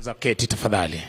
Weza keti tafadhali.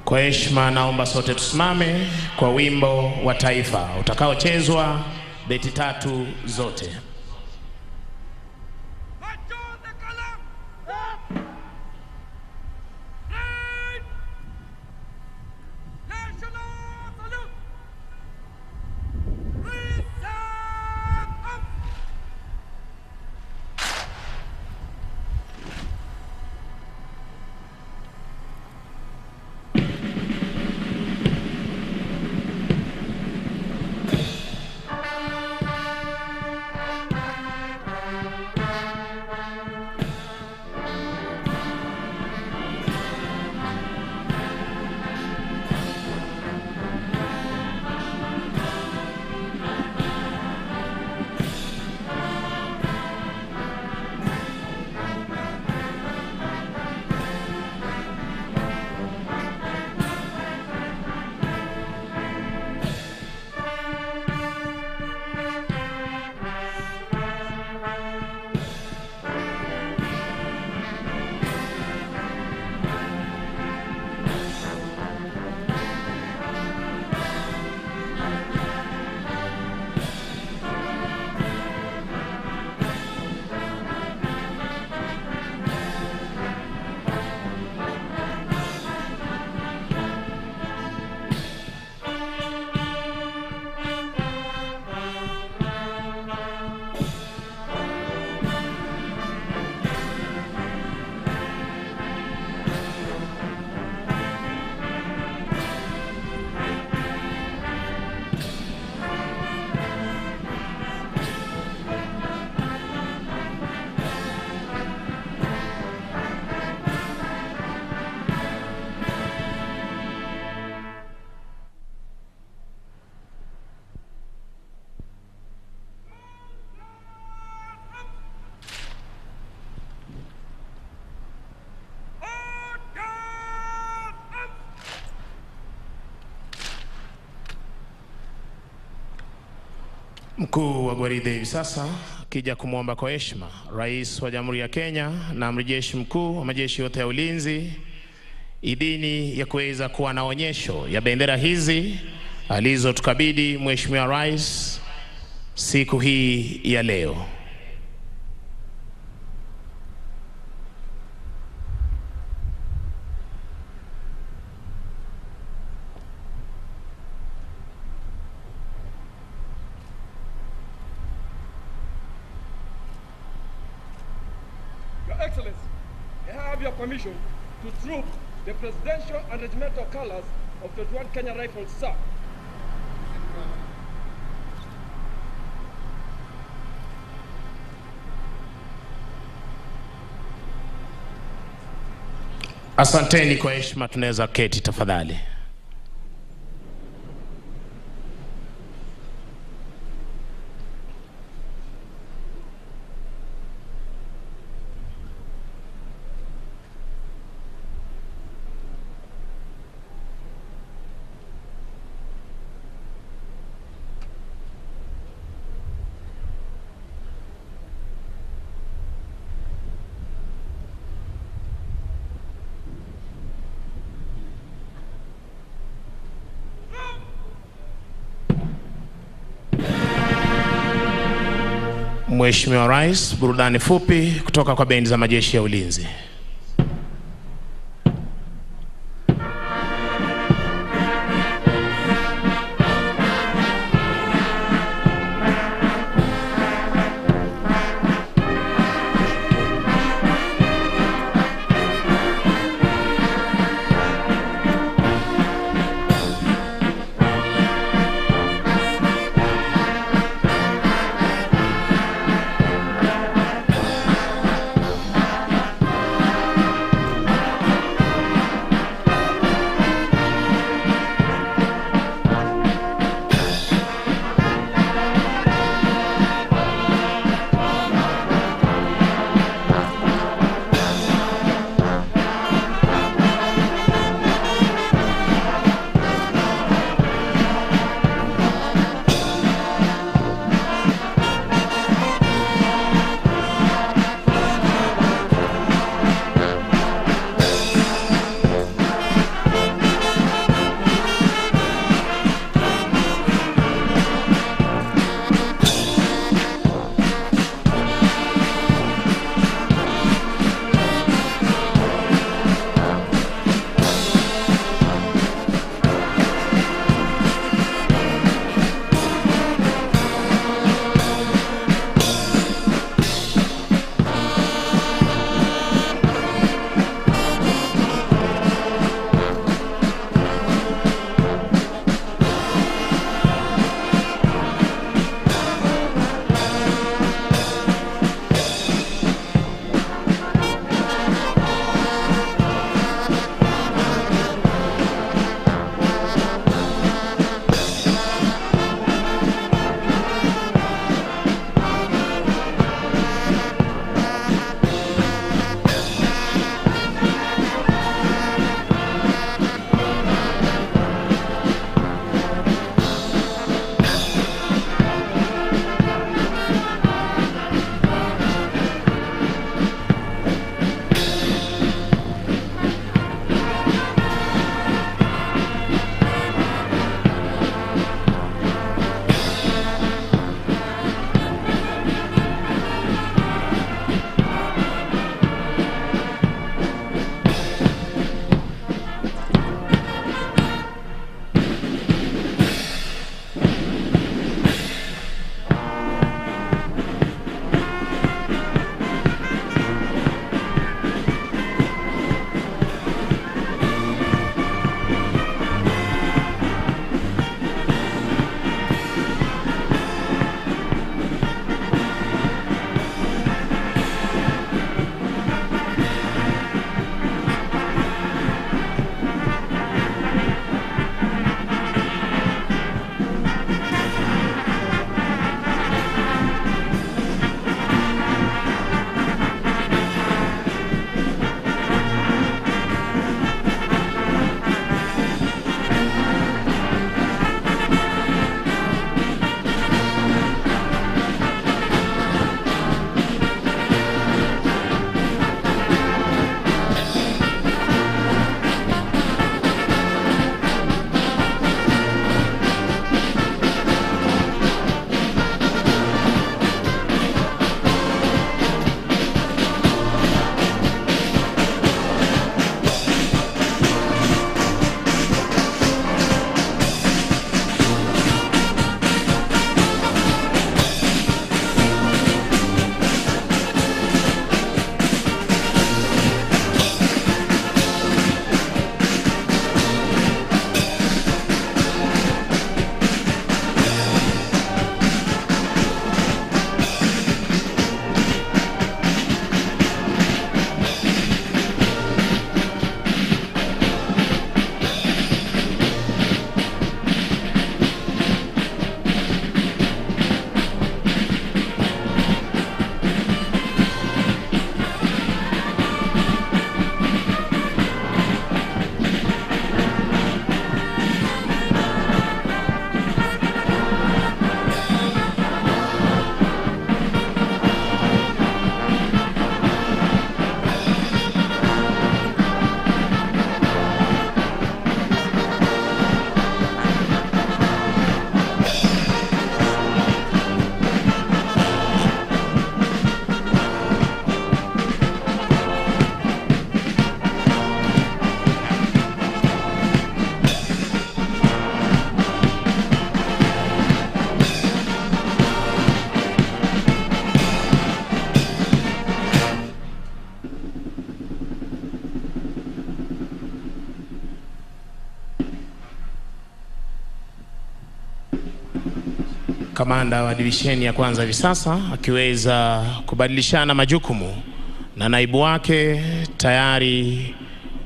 Kwa heshima naomba sote tusimame kwa wimbo wa taifa utakaochezwa beti tatu zote. Mkuu wa gwaride hivi sasa akija kumwomba kwa heshima Rais wa Jamhuri ya Kenya na Amiri Jeshi Mkuu wa majeshi yote ya ulinzi idhini ya kuweza kuwa na onyesho ya bendera hizi alizotukabidhi Mheshimiwa Rais siku hii ya leo. Your Excellency, I have your permission to troop the presidential and regimental colors of 21 Kenya Rifles, sir. Asanteni kwa heshima, tunaweza keti tafadhali. Mheshimiwa Rais, burudani fupi kutoka kwa bendi za majeshi ya ulinzi. kamanda wa divisheni ya kwanza hivi sasa akiweza kubadilishana majukumu na naibu wake tayari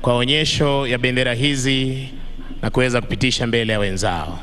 kwa onyesho ya bendera hizi na kuweza kupitisha mbele ya wenzao.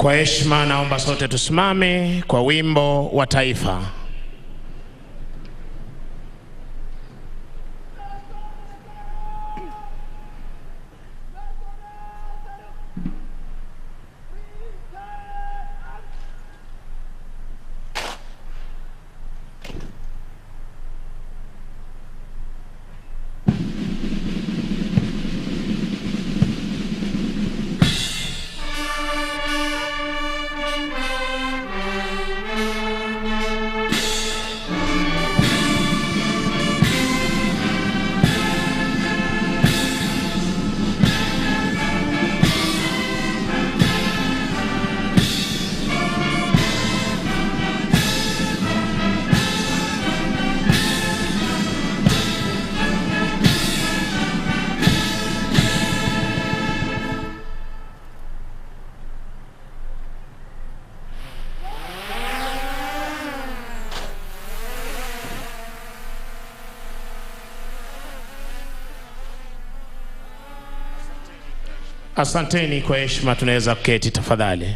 Kwa heshima naomba sote tusimame kwa wimbo wa taifa. Asanteni kwa heshima, tunaweza kuketi tafadhali.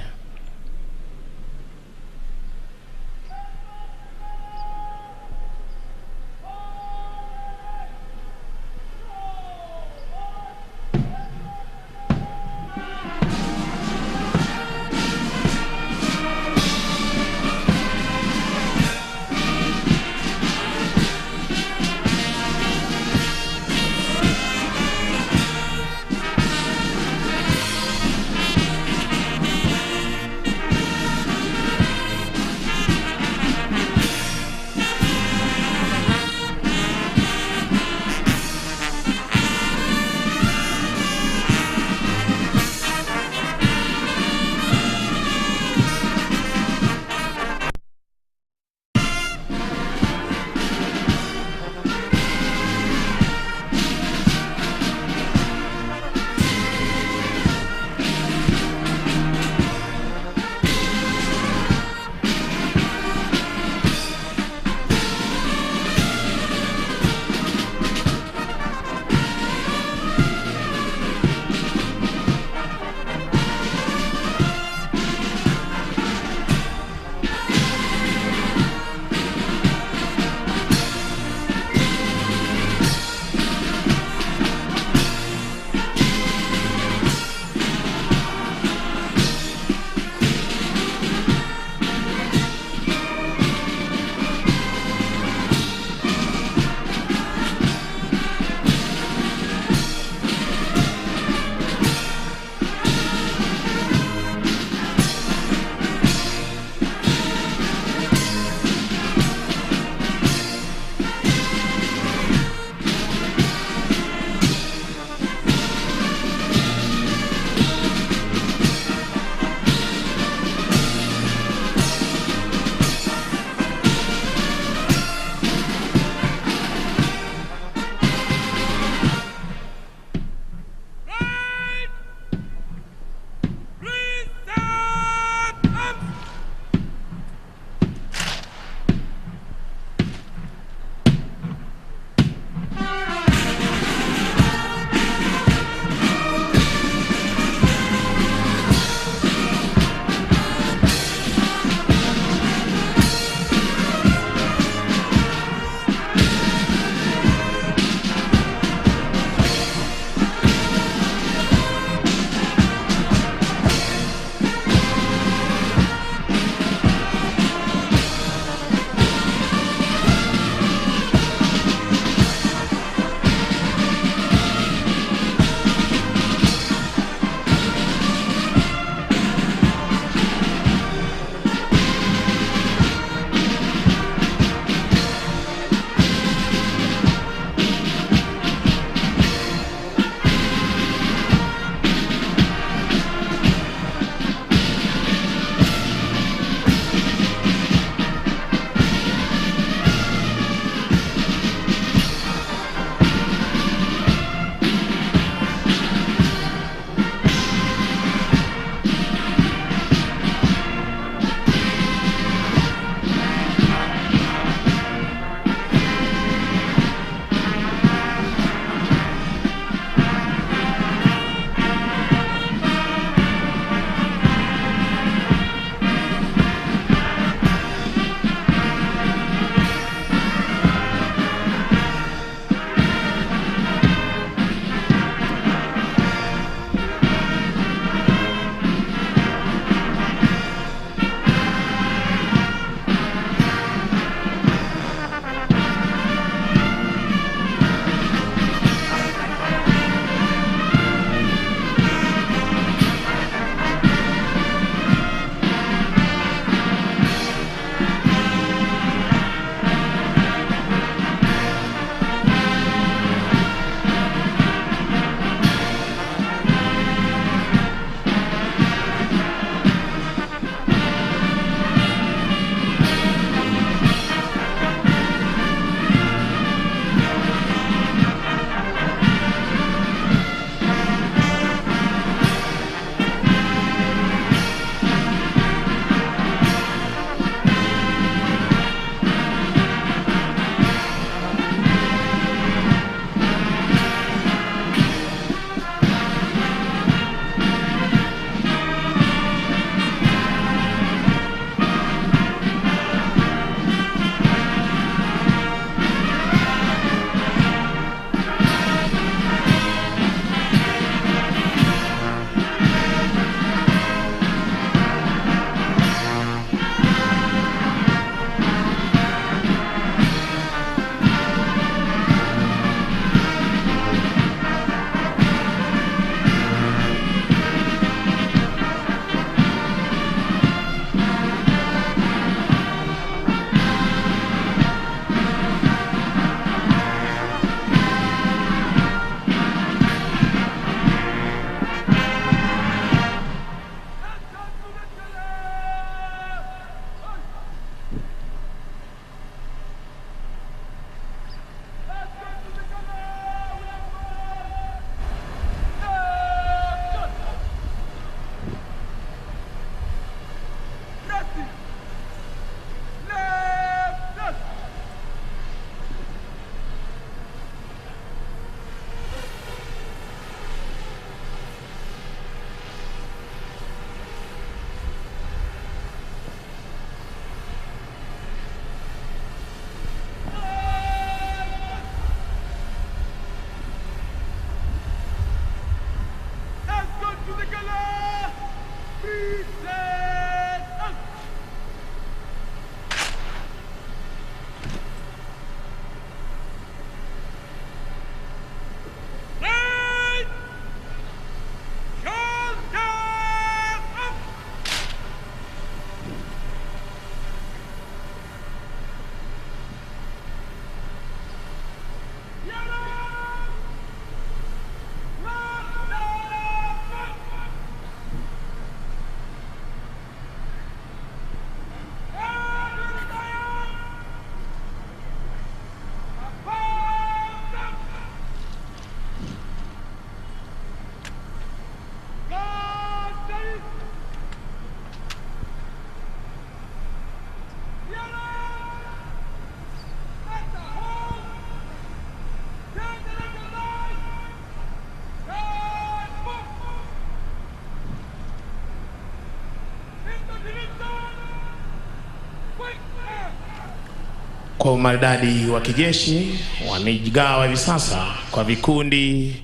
kwa umaridadi wa kijeshi wamejigawa hivi sasa kwa vikundi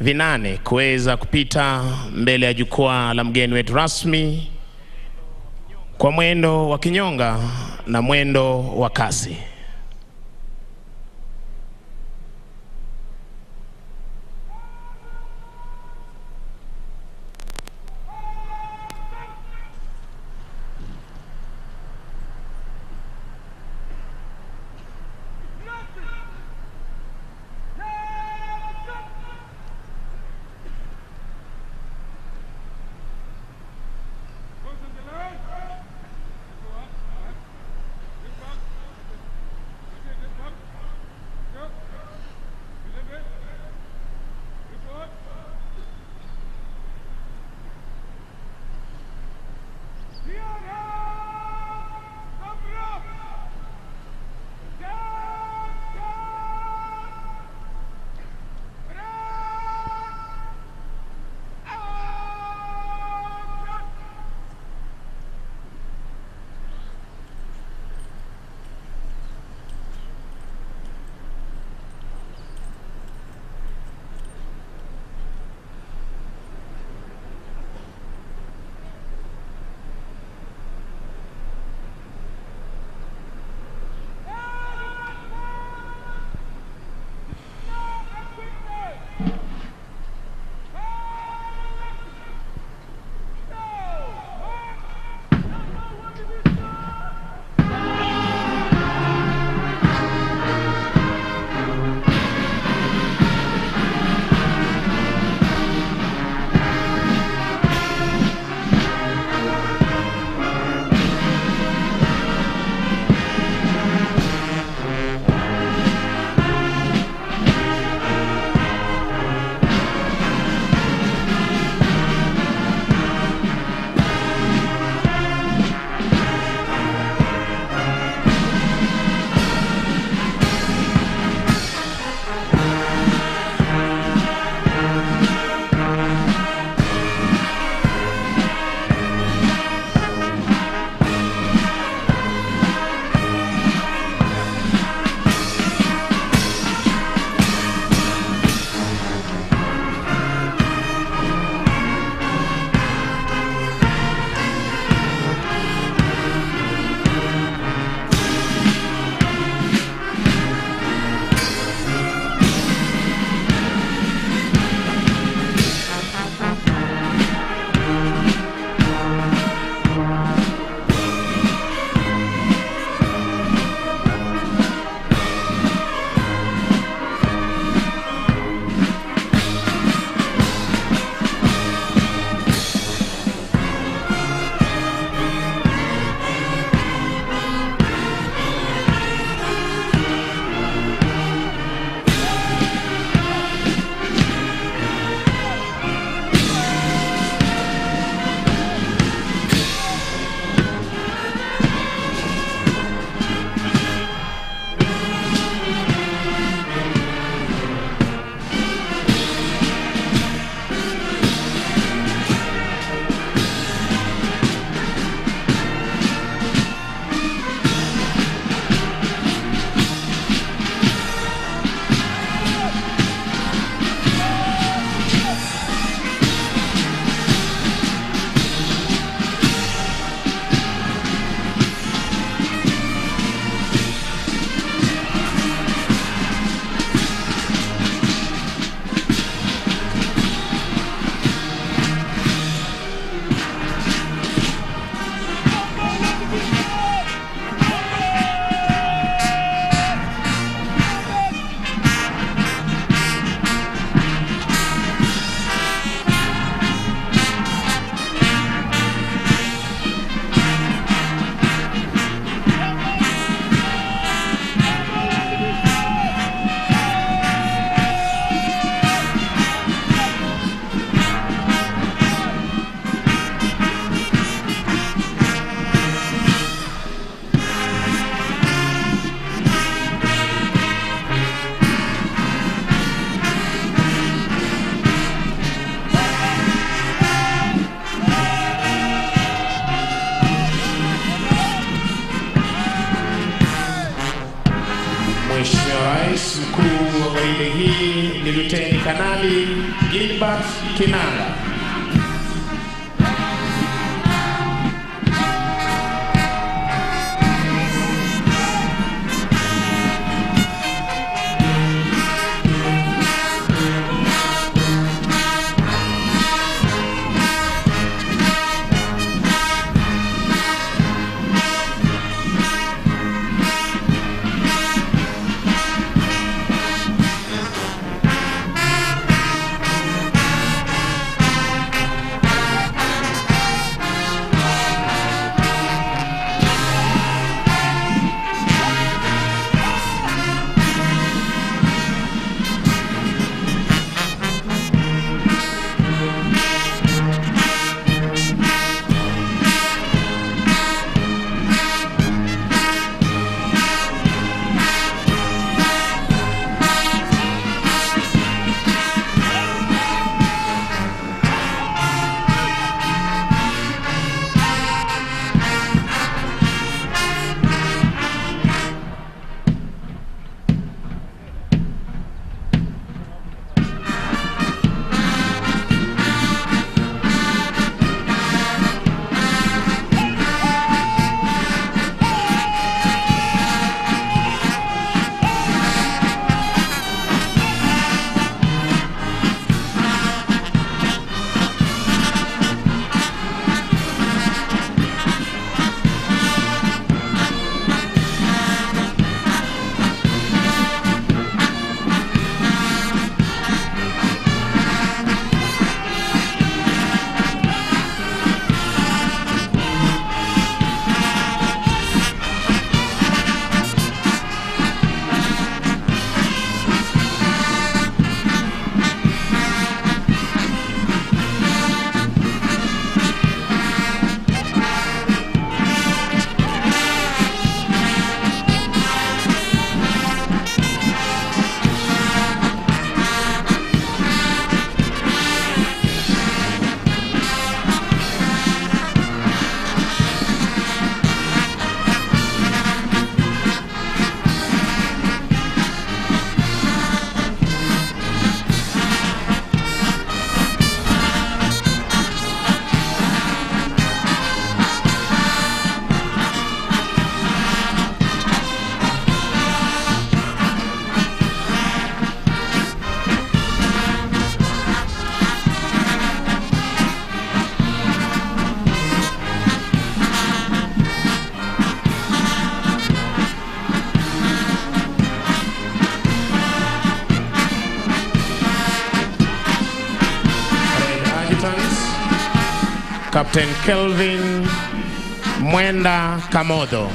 8 kuweza kupita mbele ya jukwaa la mgeni wetu rasmi kwa mwendo wa kinyonga na mwendo wa kasi. Mheshimiwa Rais, mkuu wa gwaride hii ni Luteni Kanali Gilbert Kinanga. Captain Kelvin Mwenda Kamodo.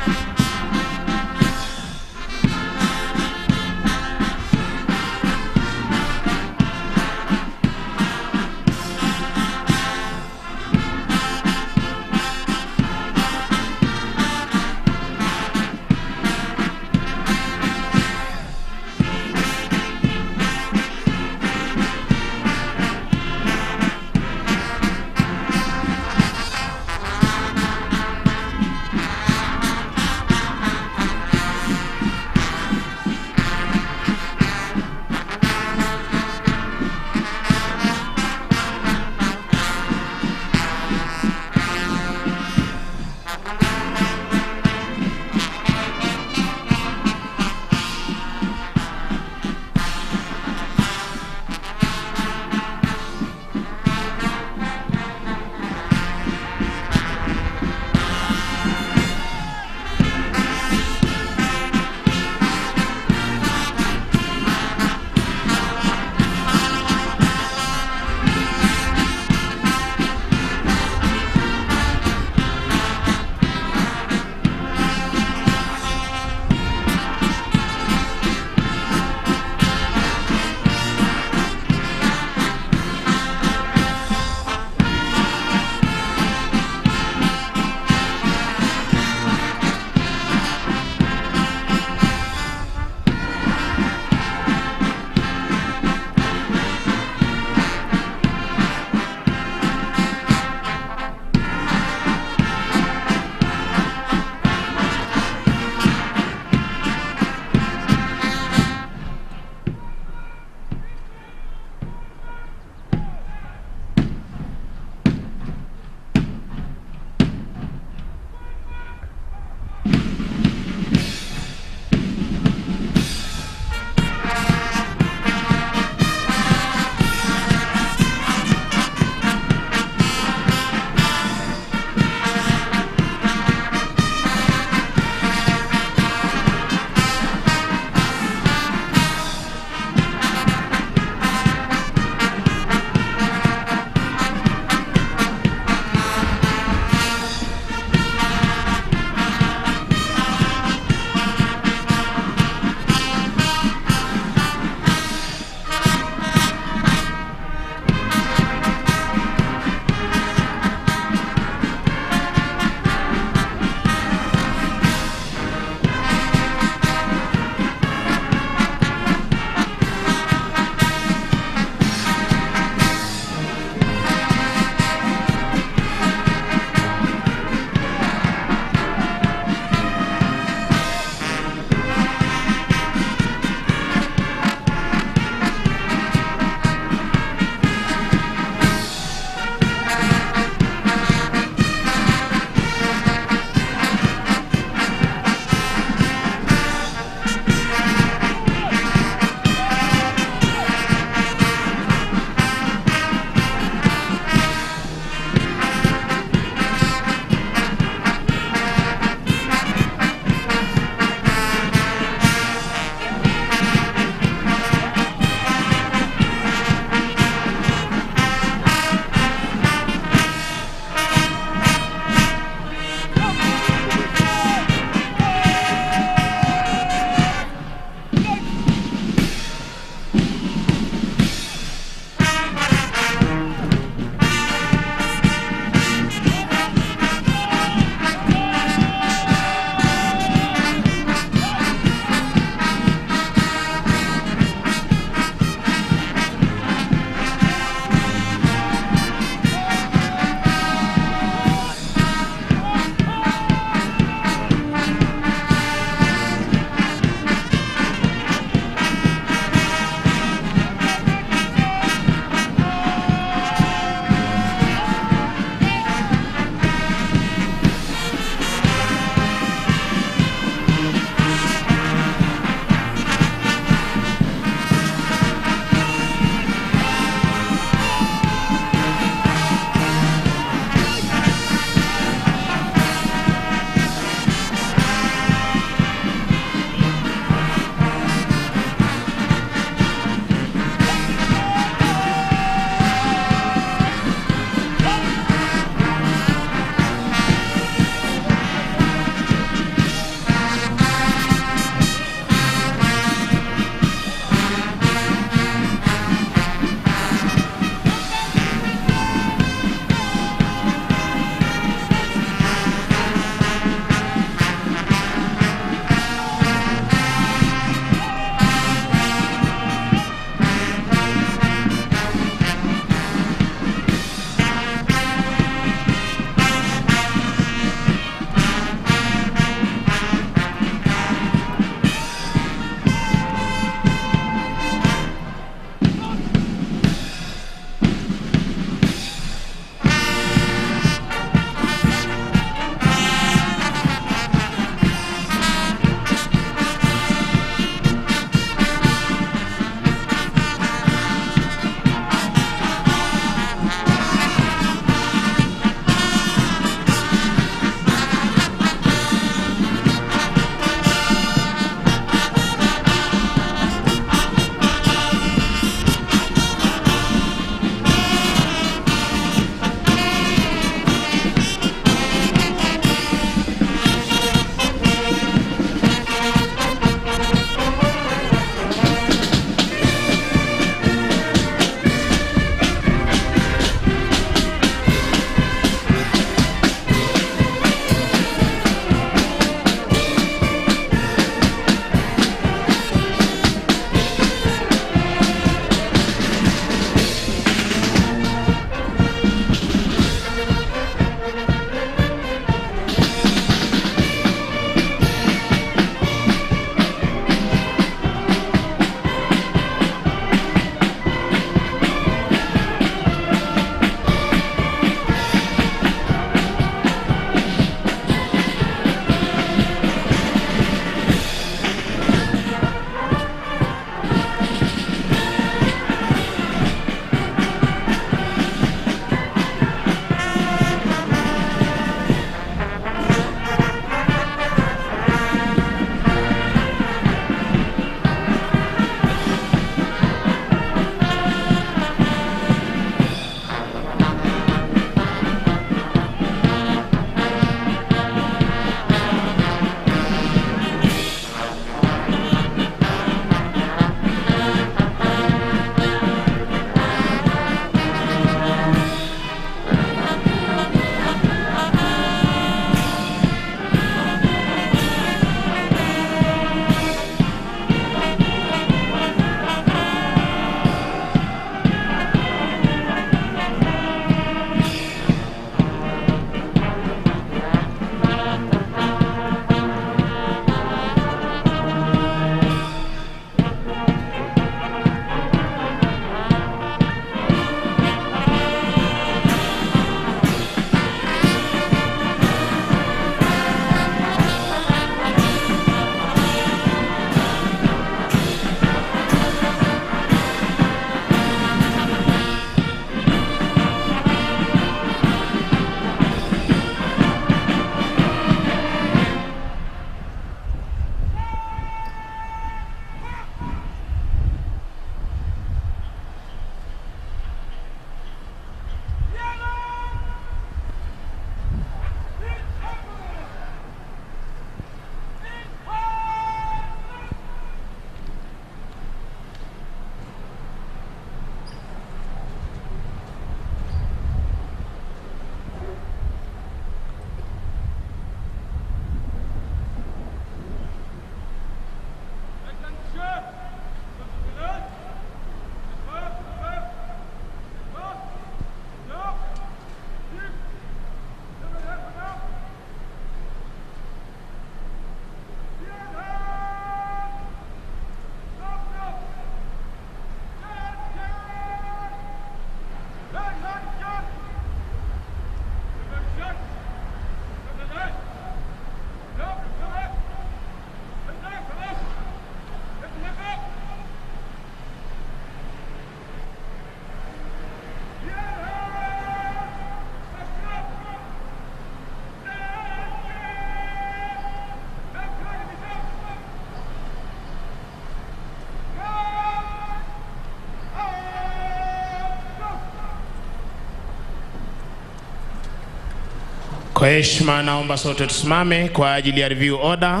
Kwa heshima naomba sote tusimame kwa ajili ya review order,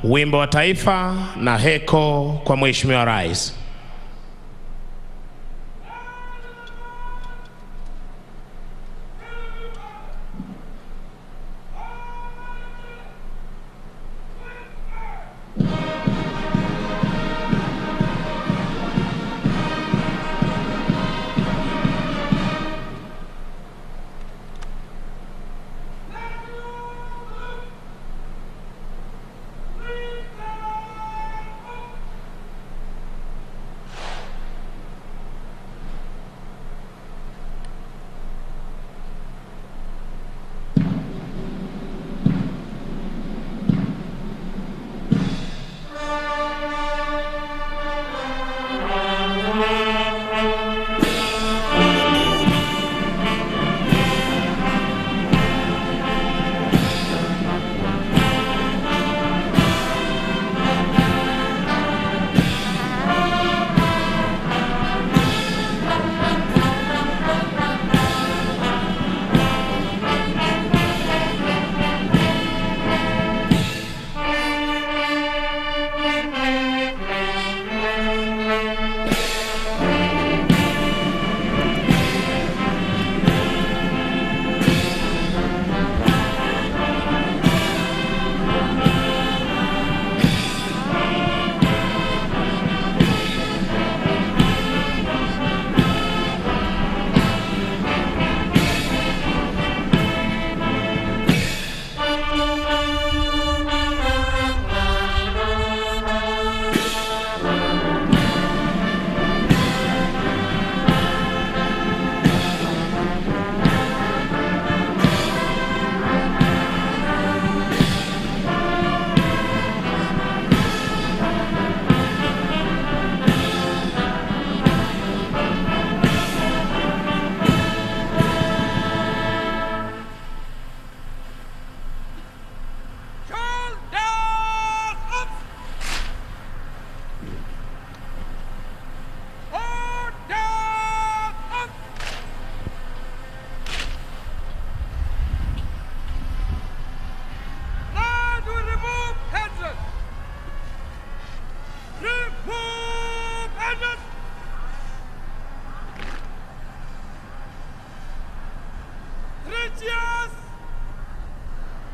wimbo wa taifa na heko kwa Mheshimiwa Rais.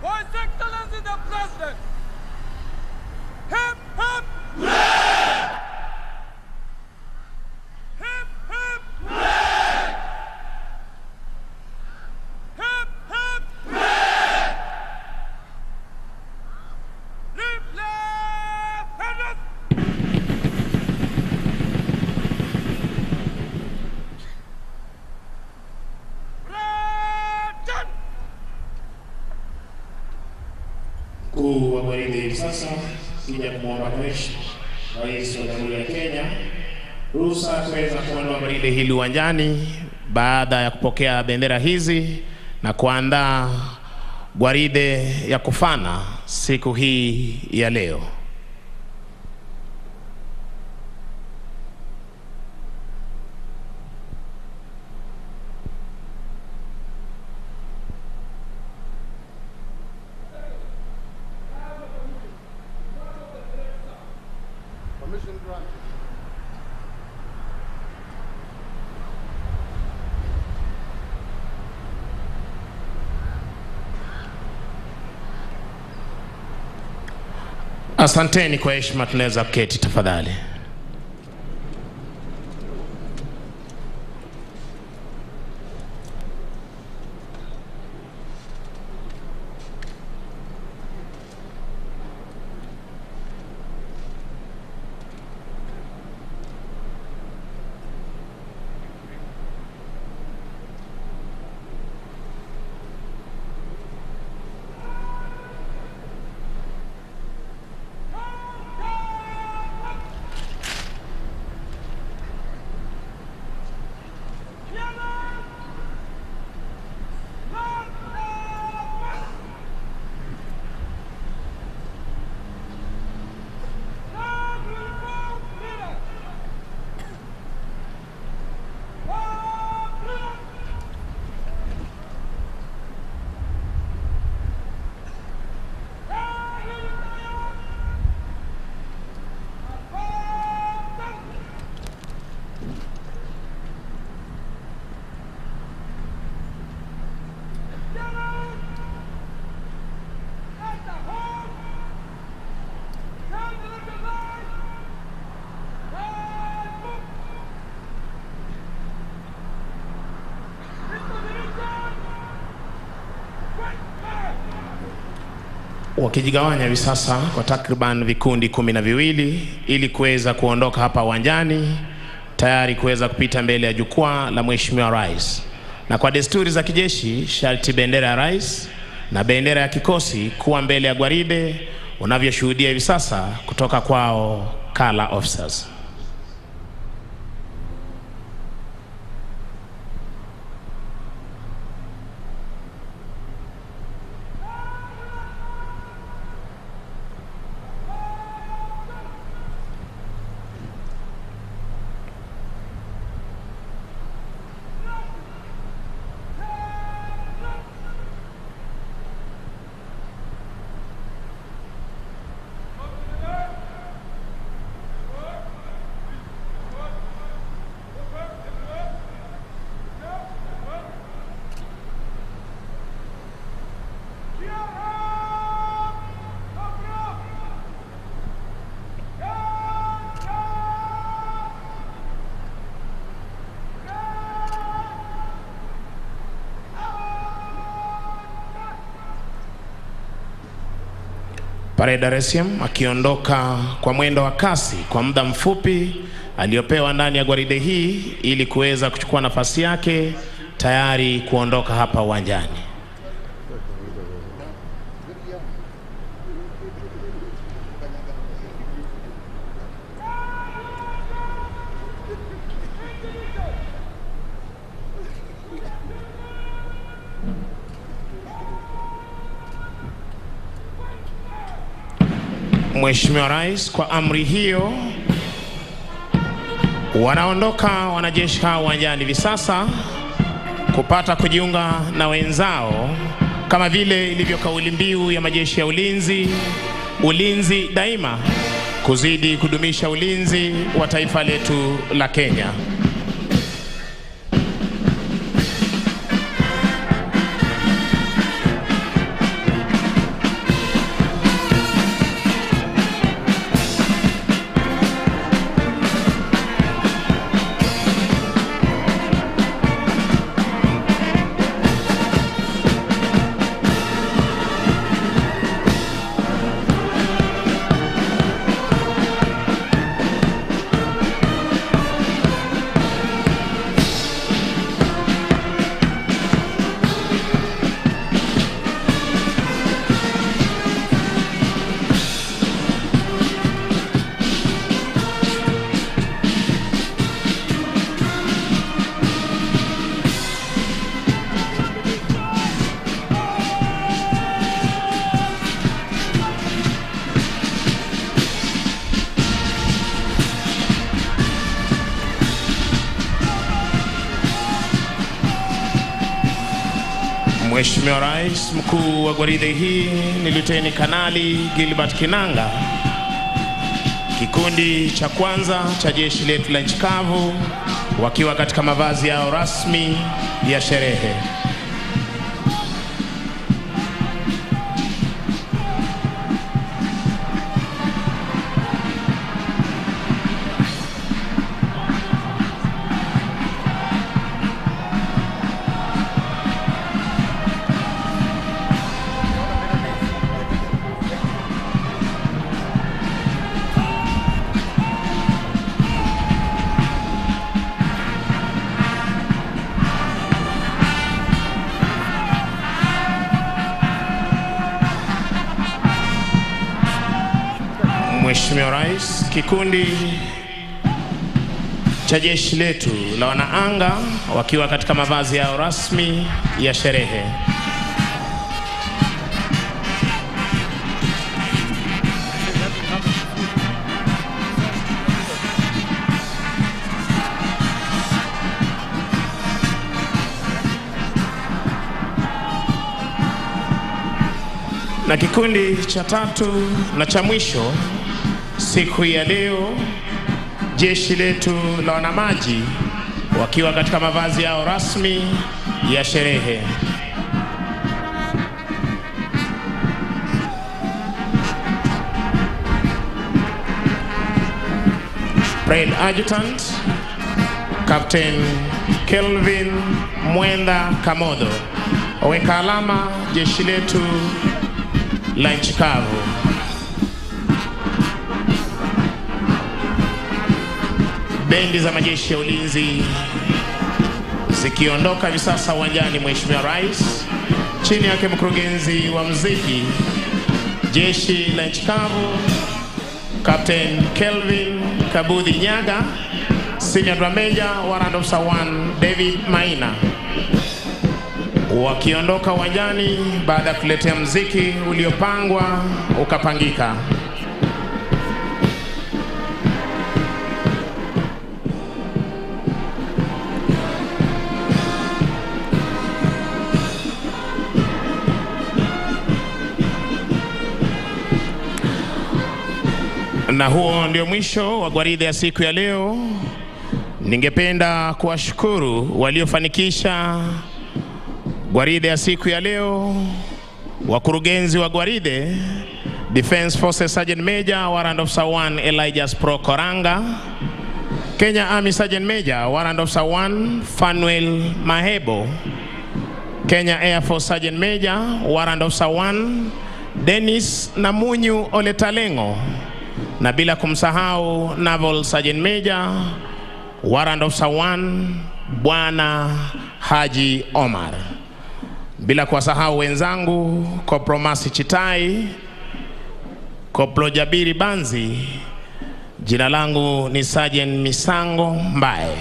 For His Excellency the President. Hip, hip. Hip, hip. Hip, hip. Live, left, Mkuu wa gwaride hivi sasa kija kumwomba Rais wa Jamhuri ya Kenya ruhusa kuweza kuondoa gwaride hili uwanjani baada ya kupokea bendera hizi na kuandaa gwaride ya kufana siku hii ya leo. Permission granted. Asanteni kwa heshima, tunaweza kuketi tafadhali. wakijigawanya hivi sasa kwa takriban vikundi 12 ili kuweza kuondoka hapa uwanjani tayari kuweza kupita mbele ya jukwaa la Mheshimiwa Rais. Na kwa desturi za kijeshi, sharti bendera ya rais na bendera ya kikosi kuwa mbele ya gwaride unavyoshuhudia hivi sasa kutoka kwao color officers. Parade Dar es Salaam akiondoka kwa mwendo wa kasi kwa muda mfupi aliopewa ndani ya gwaride hii ili kuweza kuchukua nafasi yake tayari kuondoka hapa uwanjani. Mheshimiwa Rais kwa amri hiyo wanaondoka wanajeshi hao uwanjani hivi sasa kupata kujiunga na wenzao kama vile ilivyo kauli mbiu ya majeshi ya ulinzi, ulinzi daima, kuzidi kudumisha ulinzi wa taifa letu la Kenya. Mheshimiwa Rais, mkuu wa gwaride hii ni Luteni Kanali Gilbert Kinanga. Kikundi cha kwanza cha jeshi letu la nchi kavu wakiwa katika mavazi yao rasmi ya sherehe. Mheshimiwa Rais, kikundi cha jeshi letu la wanaanga wakiwa katika mavazi yao rasmi ya sherehe. Na kikundi cha tatu na cha mwisho siku ya leo, jeshi letu la wanamaji wakiwa katika mavazi yao rasmi ya sherehe. Parade Adjutant Captain Kelvin Mwenda Kamodo. Weka alama jeshi letu la nchi kavu. Bendi za majeshi ya ulinzi zikiondoka hivi sasa uwanjani, Mheshimiwa Rais, chini yake mkurugenzi wa muziki jeshi la nchi kavu Captain Kelvin Kabudhi Nyaga, Senior Drum Major Warrant Officer 1 David Maina, wakiondoka uwanjani baada ya kuletea muziki uliopangwa ukapangika. Na huo ndio mwisho wa gwaride ya siku ya leo. Ningependa kuwashukuru waliofanikisha gwaride ya siku ya leo, wakurugenzi wa gwaride Defense Forces Sergeant Major Warrant Officer 1 Elijah Pro Koranga, Kenya Army Sergeant Major Warrant Officer 1 Fanuel Mahebo, Kenya Air Force Sergeant Major Warrant Officer 1 Dennis Namunyu Oletalengo, na bila kumsahau Naval Sergeant Major Warrant Officer 1 Bwana Haji Omar, bila kuwasahau wenzangu Kopro Masi Chitai, Kopro Jabiri Banzi. Jina langu ni Sergeant Misango Mbae.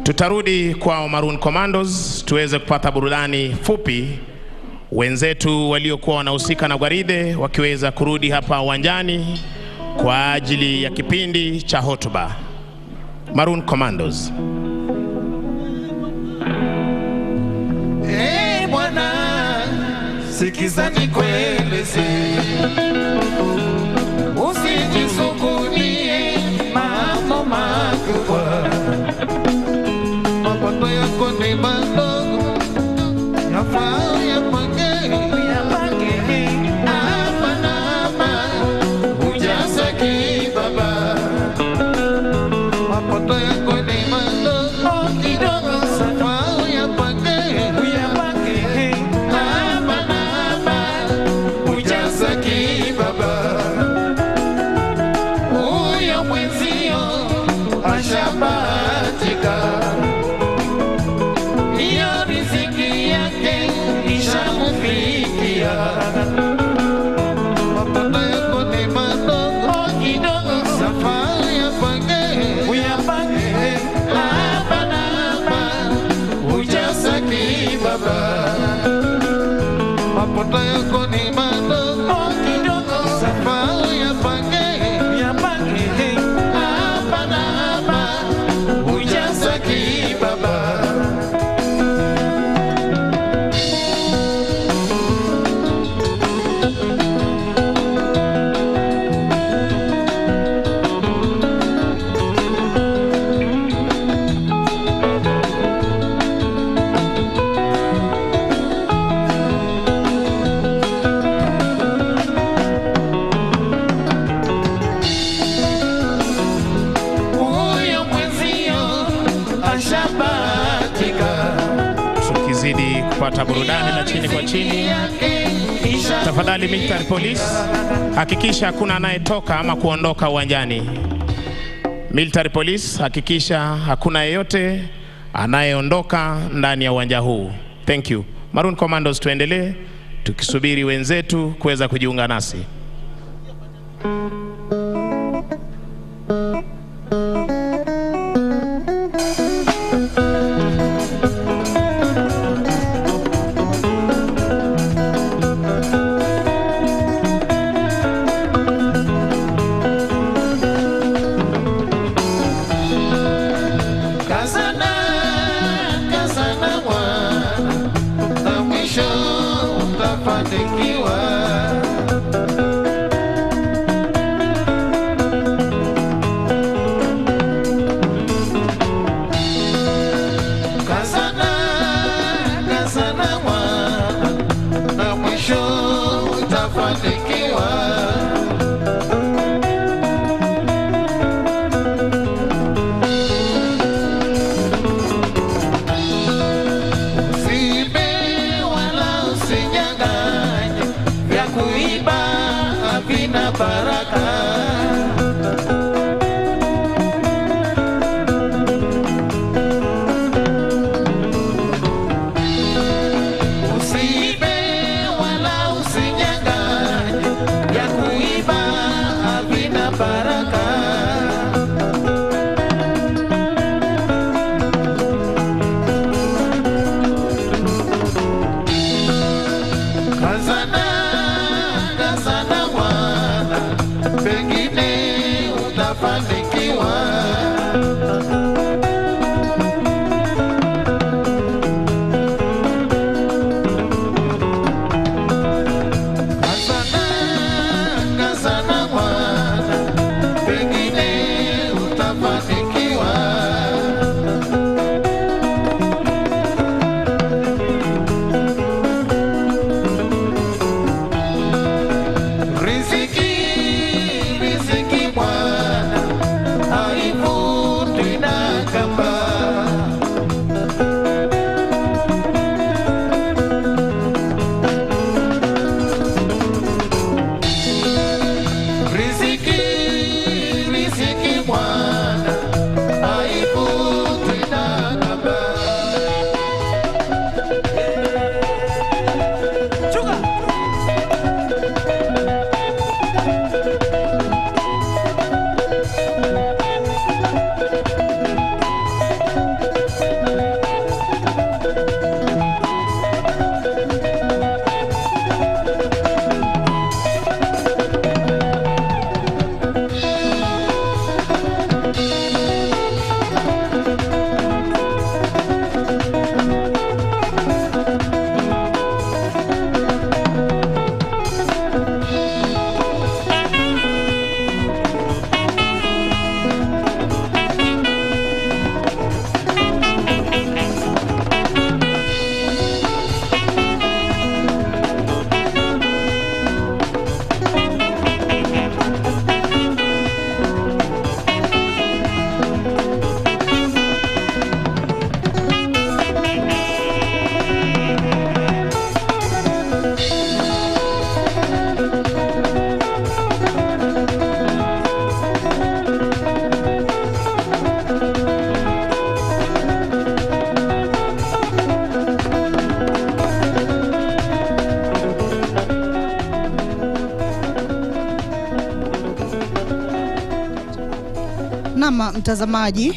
Tutarudi kwa Maroon Commandos tuweze kupata burudani fupi, wenzetu waliokuwa wanahusika na gwaride wakiweza kurudi hapa uwanjani kwa ajili ya kipindi cha hotuba. Maroon Commandos. Bwana, sikiza nikueleze, usijisukunie mambo makubwa. Mapato yako ni madogo, yafaa yapange hapa na hapa, ujaza kibaba. Mapato yako ni madogo kidogo, safari yapange hapa na hapa, ujaza kibaba. Huyo mwenzio ashabahatika, hiyo riziki yake ishamufikia. Mapato yako ni madogo kidogo, safari yapange hapa na hapa, ujaza kibaba. Mapato yako ni madogo kidogo, safari yapange hapa na hapa, ujaza kibaba. Huyo mwenzio ashabahatika, Tukizidi kupata burudani na chini kwa chini, tafadhali military police hakikisha hakuna anayetoka ama kuondoka uwanjani. Military police hakikisha hakuna yeyote anayeondoka ndani ya uwanja huu. Thank you. Maroon Commandos, tuendelee tukisubiri wenzetu kuweza kujiunga nasi. kazana mwana, na mwisho utafanikiwa. utafanikiwa. Naam mtazamaji,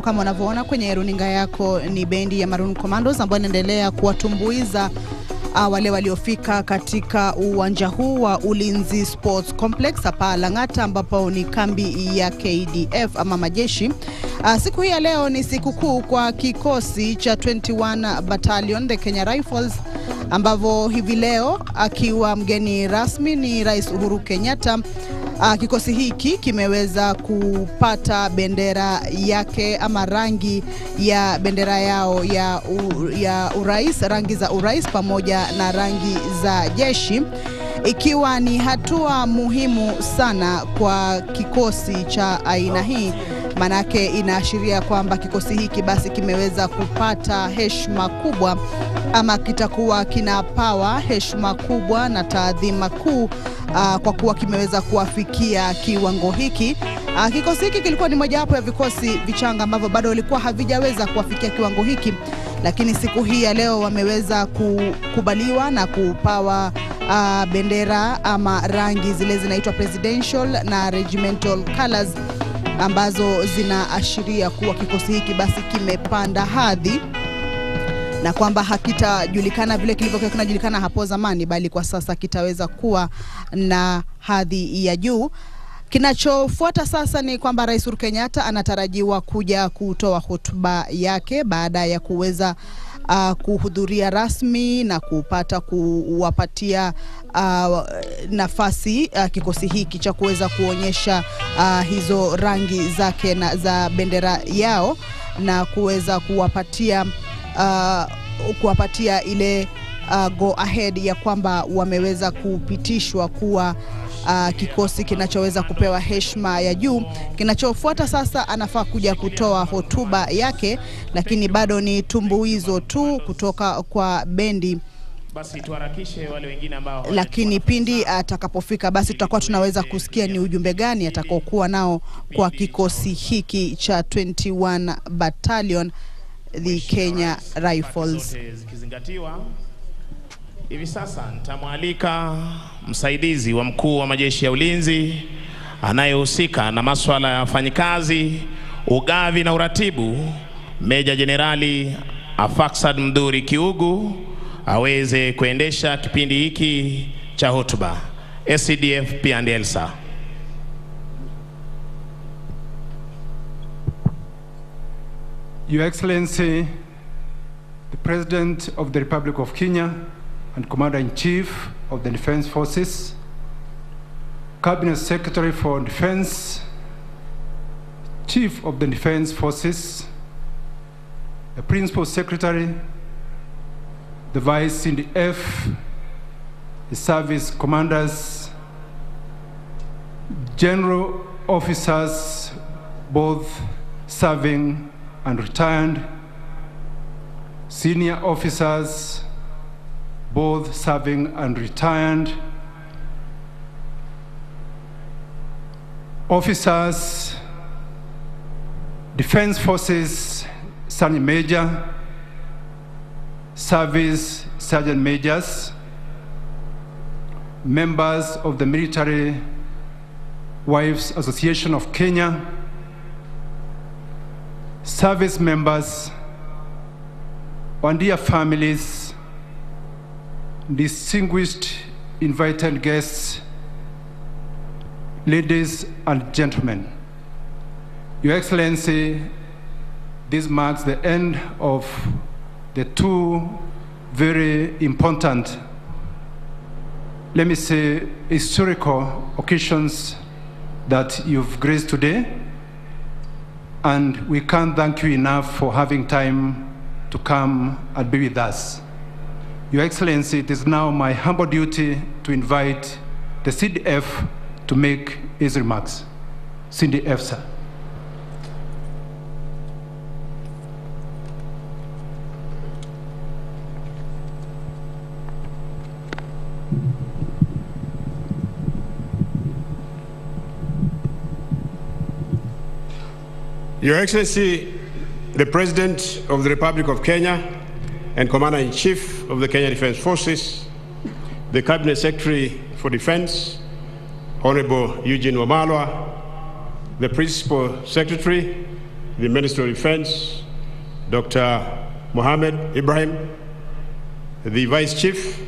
kama unavyoona kwenye runinga yako ni bendi ya Maroon Commandos ambayo inaendelea kuwatumbuiza wale waliofika katika uwanja huu wa Ulinzi Sports Complex hapa Lang'ata, ambapo ni kambi ya KDF ama majeshi. Siku hii ya leo ni siku kuu kwa kikosi cha 21 Battalion the Kenya Rifles, ambavyo hivi leo akiwa mgeni rasmi ni Rais Uhuru Kenyatta. Kikosi hiki kimeweza kupata bendera yake ama rangi ya bendera yao ya urais, rangi za urais pamoja na rangi za jeshi, ikiwa ni hatua muhimu sana kwa kikosi cha aina hii. Manake inaashiria kwamba kikosi hiki basi kimeweza kupata heshima kubwa, ama kitakuwa kinapawa heshima kubwa na taadhima kuu kwa kuwa kimeweza kuafikia kiwango hiki. Kikosi hiki kilikuwa ni mojawapo ya vikosi vichanga ambavyo bado walikuwa havijaweza kuafikia kiwango hiki, lakini siku hii ya leo wameweza kukubaliwa na kupawa bendera ama rangi zile zinaitwa presidential na regimental colors, ambazo zinaashiria kuwa kikosi hiki basi kimepanda hadhi, na kwamba hakitajulikana vile kilivyokuwa kinajulikana hapo zamani, bali kwa sasa kitaweza kuwa na hadhi ya juu. Kinachofuata sasa ni kwamba Rais Uhuru Kenyatta anatarajiwa kuja kutoa hotuba yake baada ya kuweza kuhudhuria rasmi na kupata kuwapatia nafasi kikosi hiki cha kuweza kuonyesha hizo rangi zake na za bendera yao, na kuweza kuwapatia ile go ahead ya kwamba wameweza kupitishwa kuwa kikosi kinachoweza kupewa heshima ya juu. Kinachofuata sasa anafaa kuja kutoa hotuba yake, lakini bado ni tumbuizo tu kutoka kwa bendi. Basi tuharakishe wale wengine ambao, lakini pindi atakapofika basi tutakuwa tunaweza kusikia ni ujumbe gani atakokuwa nao kwa kikosi hiki cha 21 Battalion the Kenya Rifles. Hivi sasa nitamwalika msaidizi wa mkuu wa majeshi ya ulinzi anayehusika na masuala ya wafanyikazi, ugavi na uratibu, Meja Jenerali Afaksad Mdhuri Kiugu, aweze kuendesha kipindi hiki cha hotuba. SCDF P&L sir. Your Excellency, the President of the Republic of Kenya and Commander-in-Chief of the Defense Forces, Cabinet Secretary for Defense, Chief of the Defense Forces, the Principal Secretary, the Vice CDF, the service commanders, general officers, both serving and retired, senior officers, both serving and retired, officers, Defense Forces, Sergeant Major, Service Sergeant Majors, members of the Military Wives Association of Kenya, service members, and dear families, distinguished invited guests, ladies and gentlemen. Your Excellency, this marks the end of the two very important, let me say, historical occasions that you've graced today, and we can't thank you enough for having time to come and be with us. Your Excellency, it is now my humble duty to invite the CDF to make his remarks. CDF, sir. Your Excellency, the President of the Republic of Kenya and Commander-in-Chief of the Kenya Defense Forces, the Cabinet Secretary for Defense, Honorable Eugene Wamalwa, the Principal Secretary, the Minister of Defense, Dr. Mohammed Ibrahim, the Vice Chief,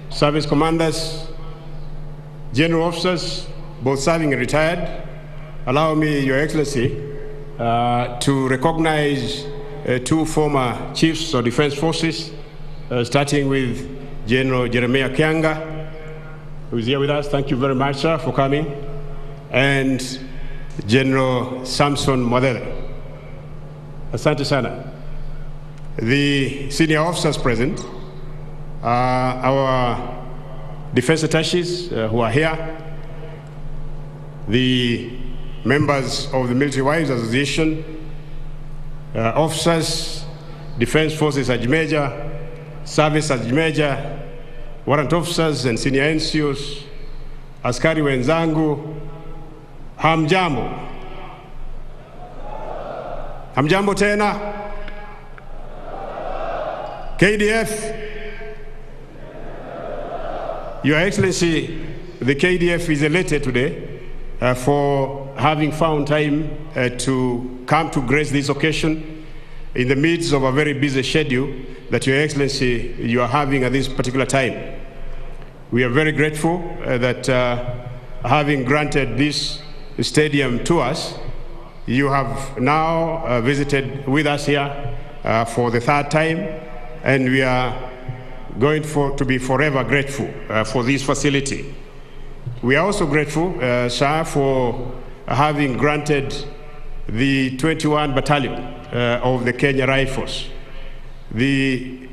Service Commanders, General Officers, both serving and retired. Allow me, Your Excellency, to recognize two former chiefs of defense forces, starting with General Jeremiah Kianga, who is here with us. Thank you very much, sir, for coming. And General Samson Mwadele. Asante sana. The senior officers present, our defense attaches who are here, the members of the Military Wives Association, officers, Defense Forces Sergeant Major, Service Sergeant Major, warrant officers and senior NCOs, askari wenzangu, hamjambo. Hamjambo tena. KDF. Your Excellency, the KDF is elated today for having found time to come to grace this occasion in the midst of a very busy schedule that Your Excellency, you are having at this particular time. We are very grateful that having granted this stadium to us, you have now visited with us here for the third time, and we are going to be forever grateful for this facility. We are also grateful, sir, for having granted the 21 Battalion of the Kenya Rifles. The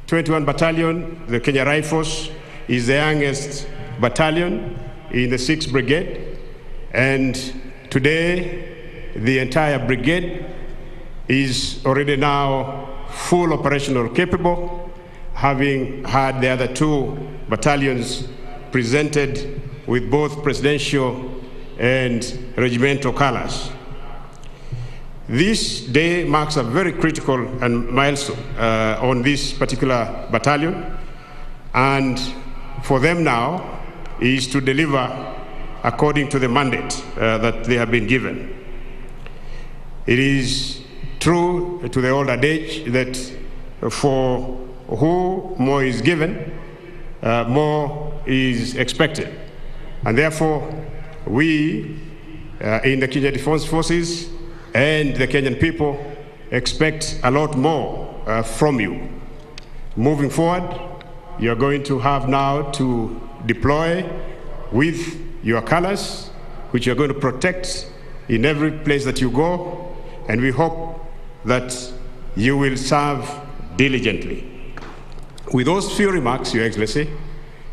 21 Battalion, the Kenya Rifles, is the youngest battalion in the 6th Brigade, and today the entire brigade is already now full operational capable, having had the other two battalions presented with both presidential and regimental colors. This day marks a very critical and milestone on this particular battalion, and for them now is to deliver according to the mandate that they have been given. It is true to the old adage that for who more is given, more is expected. And therefore, we in the Kenya Defense Forces and the Kenyan people expect a lot more from you. Moving forward, you're going to have now to deploy with your colors, which you're going to protect in every place that you go, and we hope that you will serve diligently. With those few remarks, Your Excellency,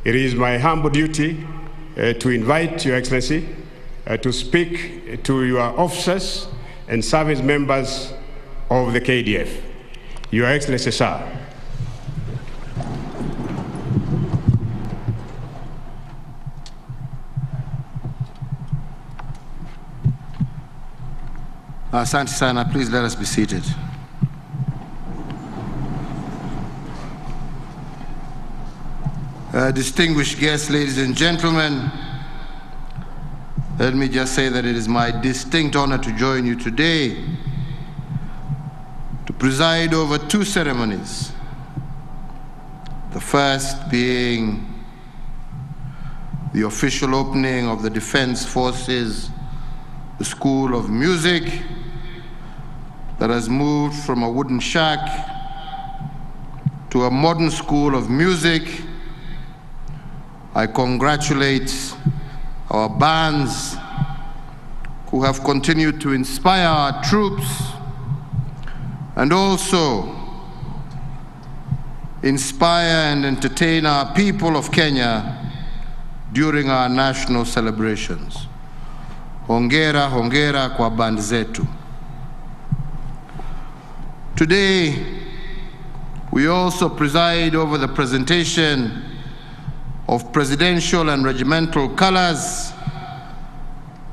it is my humble duty to invite Your Excellency to speak to your officers and service members of the KDF. Your Excellency, sir. Asante sana, please let us be seated. Distinguished guests, ladies and gentlemen, let me just say that it is my distinct honor to join you today to preside over two ceremonies. The first being the official opening of the Defense Forces, the School of Music, that has moved from a wooden shack to a modern school of music. I congratulate our bands who have continued to inspire our troops and also inspire and entertain our people of Kenya during our national celebrations. Hongera, hongera kwa band zetu. Today, we also preside over the presentation of presidential and regimental colors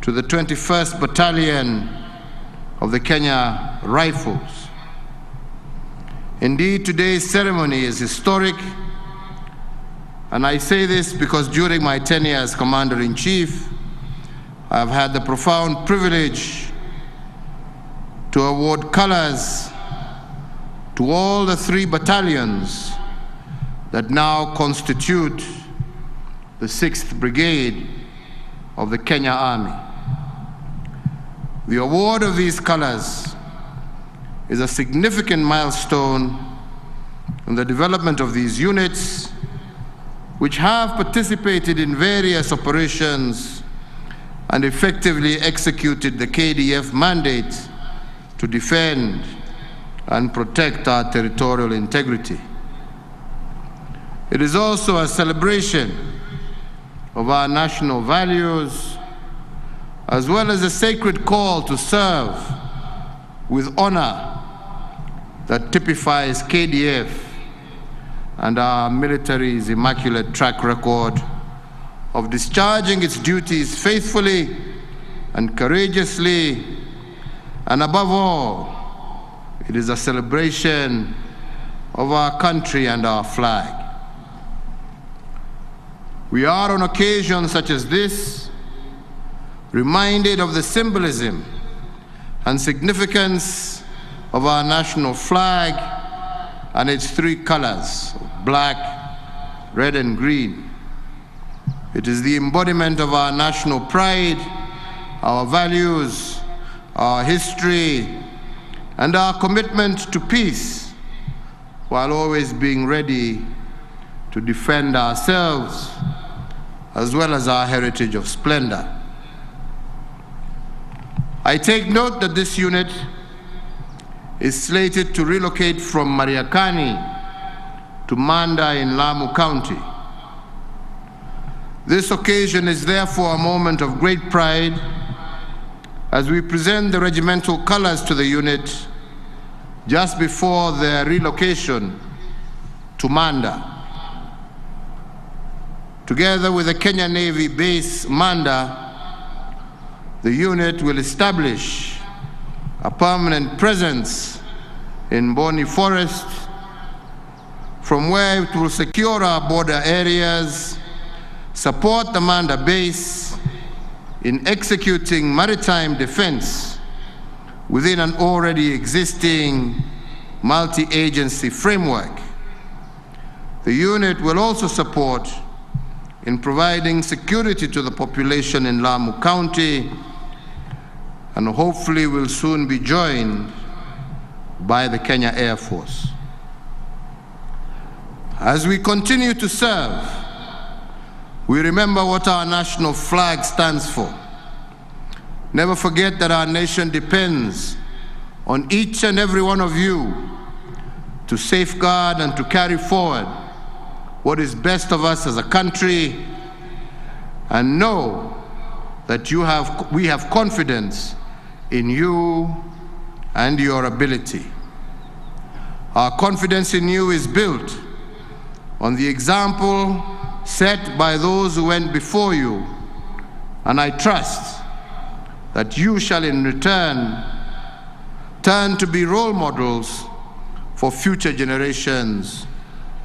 to the 21st Battalion of the Kenya Rifles. Indeed, today's ceremony is historic, and I say this because during my tenure as Commander-in-Chief, I've had the profound privilege to award colors to all the 3 battalions that now constitute the 6th Brigade of the Kenya Army. The award of these colors is a significant milestone in the development of these units, which have participated in various operations and effectively executed the KDF mandate to defend and protect our territorial integrity. It is also a celebration of our national values, as well as a sacred call to serve with honor that typifies KDF and our military's immaculate track record of discharging its duties faithfully and courageously, and above all, it is a celebration of our country and our flag. We are on occasions such as this reminded of the symbolism and significance of our national flag and its 3 colors, black, red, and green. It is the embodiment of our national pride, our values, our history, and our commitment to peace, while always being ready to defend ourselves as well as our heritage of splendor. I take note that this unit is slated to relocate from Mariakani to Manda in Lamu County. This occasion is therefore a moment of great pride as we present the regimental colors to the unit just before their relocation to Manda. Together with the Kenya Navy base Manda, the unit will establish a permanent presence in Boni Forest, from where it will secure our border areas, support the Manda base in executing maritime defense within an already existing multi-agency framework. The unit will also support in providing security to the population in Lamu County, and hopefully will soon be joined by the Kenya Air Force. As we continue to serve, we remember what our national flag stands for. Never forget that our nation depends on each and every one of you to safeguard and to carry forward what is best of us as a country, and know that we have confidence in you and your ability. Our confidence in you is built on the example set by those who went before you, and I trust that you shall in return turn to be role models for future generations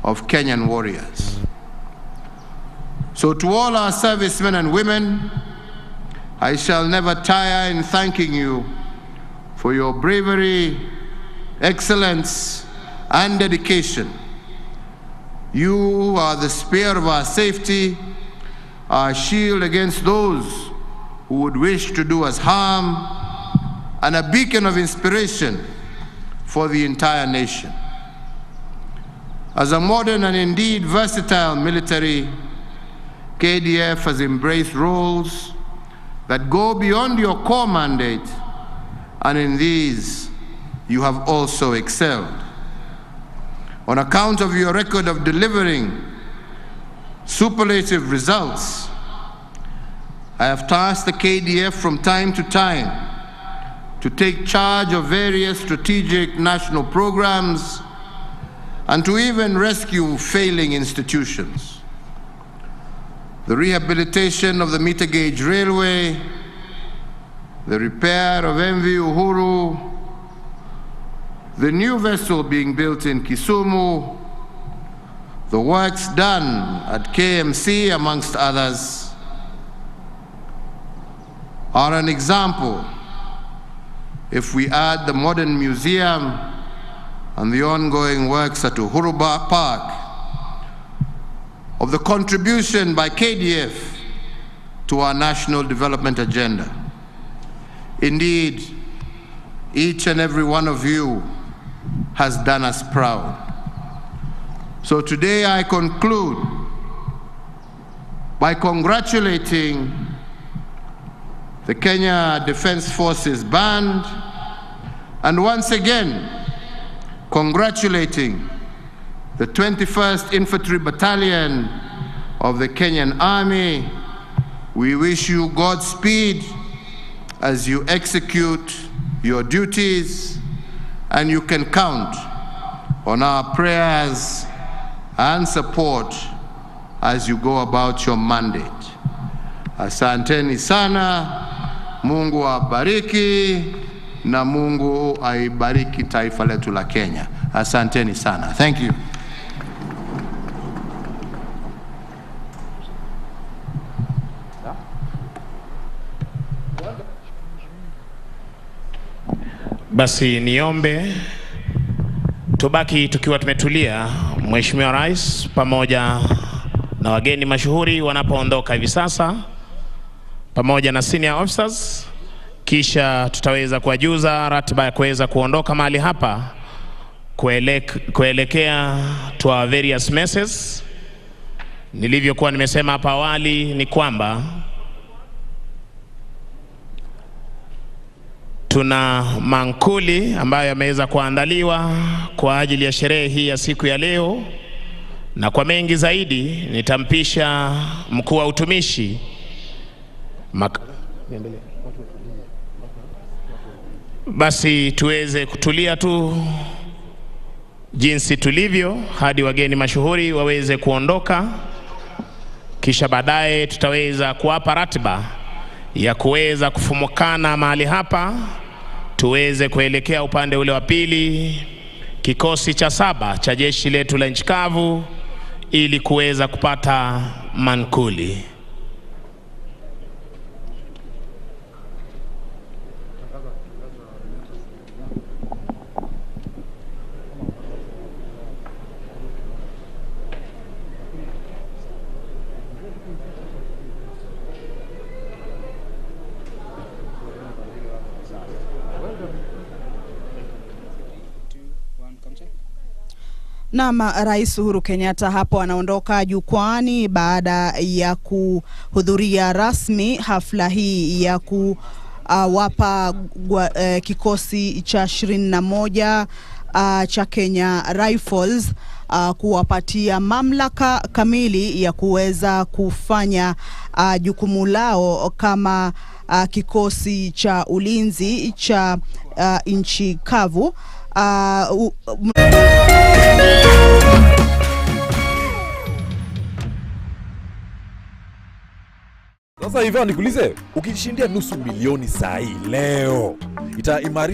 of Kenyan warriors. So to all our servicemen and women, I shall never tire in thanking you for your bravery, excellence, and dedication. You are the spear of our safety, our shield against those who would wish to do us harm, and a beacon of inspiration for the entire nation. As a modern and indeed versatile military, KDF has embraced roles that go beyond your core mandate, and in these you have also excelled. On account of your record of delivering superlative results, I have tasked the KDF from time to time to take charge of various strategic national programs and to even rescue failing institutions. The rehabilitation of the meter gauge railway, the repair of MV Uhuru, the new vessel being built in Kisumu, the works done at KMC, amongst others, are an example, if we add the modern museum and the ongoing works at Uhuru Park, of the contribution by KDF to our national development agenda. Indeed, each and every one of you has done us proud. So today I conclude by congratulating the Kenya Defense Forces Band, and once again congratulating the 21st Infantry Battalion of the Kenyan Army. We wish you Godspeed as you execute your duties, and you can count on our prayers and support as you go about your mandate. Asanteni sana, Mungu awabariki na Mungu aibariki taifa letu la Kenya. Asanteni sana. Thank you. Basi niombe tubaki tukiwa tumetulia, Mheshimiwa Rais pamoja na wageni mashuhuri wanapoondoka hivi sasa, pamoja na senior officers, kisha tutaweza kuwajuza ratiba ya kuweza kuondoka mahali hapa kuelekea to our various messes. Nilivyokuwa nimesema hapa awali ni kwamba tuna mankuli ambayo yameweza kuandaliwa kwa ajili ya sherehe hii ya siku ya leo, na kwa mengi zaidi nitampisha mkuu wa utumishi basi tuweze kutulia tu jinsi tulivyo hadi wageni mashuhuri waweze kuondoka, kisha baadaye tutaweza kuwapa ratiba ya kuweza kufumukana mahali hapa, tuweze kuelekea upande ule wa pili, kikosi cha 7 cha jeshi letu la nchi kavu, ili kuweza kupata mankuli. Naam, Rais Uhuru Kenyatta hapo anaondoka jukwani baada ya kuhudhuria rasmi hafla hii ya kuwapa kikosi cha 21 cha Kenya Rifles kuwapatia mamlaka kamili ya kuweza kufanya jukumu lao kama kikosi cha ulinzi cha nchi kavu. Sasa hivi nikuulize, ukishindia nusu milioni saa hii leo itaimarisha